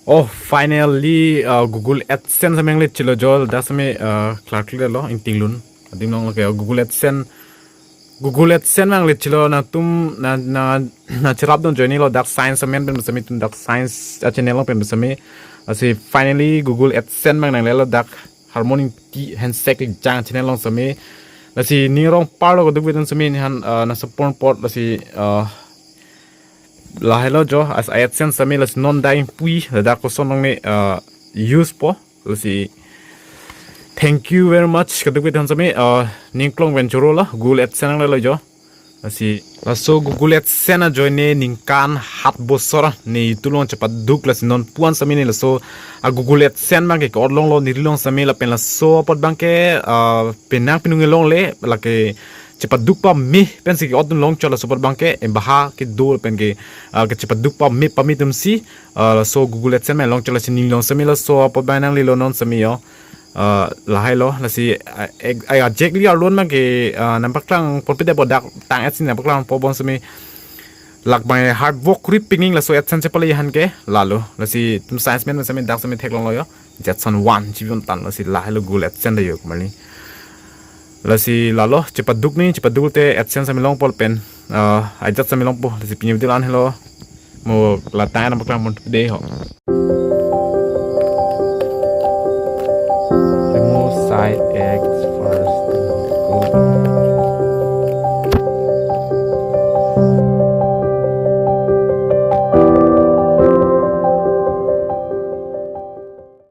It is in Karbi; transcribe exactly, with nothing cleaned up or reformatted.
Oh, finally, uh, Google AdSense amang le chilo jo, dak sami, uh, klarkli lo, ingting lun. Adim long lo ke, Google AdSense, Google AdSense amang le chilo nangtum na, na, na cherap dun join lo dak science amen pen sami tum dak science a channel long pen sami. Lasi finally Google AdSense amang nangle lo dak harmoni ti handshake jang channel long sami. Lasi ning rong parlo kaduk bidun sami nihan, uh, na support pot lasi, uh, lahai lo jo as AdSense sami lasi non dai pui ladak koson long ni, uh, use po lasi thank you very much kaduk bidun sami, uh, ning klong ven choro lo Google AdSense nangle lo jo. Lasi laso Google AdSense ajoine ningkan hat bosor ne YouTube long chepaduk lasi non puan sami ne laso a Google AdSense abang ke ke-ot long lo neli long sami lapen laso apot abang ke, ah, penang penung elong le lake chepaduk pame pensi ke-ot dun long chot laso apot abang ke em baha kedo pen ke, ah, ke chepaduk pame pame atum si, ah, laso Google AdSense amang long chot lasi neli long sami laso apot abang nangli lo non sami jo. Ah, lahai lo lasi, ah, ek- ah, exactly arlon abang ke, ah, nangpaklang ponpe de bodak tang et si nangpaklang po bon sami lak abang hard work ri pingning laso AdSense chepale han ke lalo lasi tum science amen sami dak sami theklong lo jo. Jetson one chibi un tan lasi lahai lo Google AdSense da jo kumali. Lasi lalo chepaduk ni chepaduk te AdSense sami long pol pen, ah, ajat sami long po lasi pini video la-an helo. Mo la tang nangpaklang ponpe de ho. Remove side ad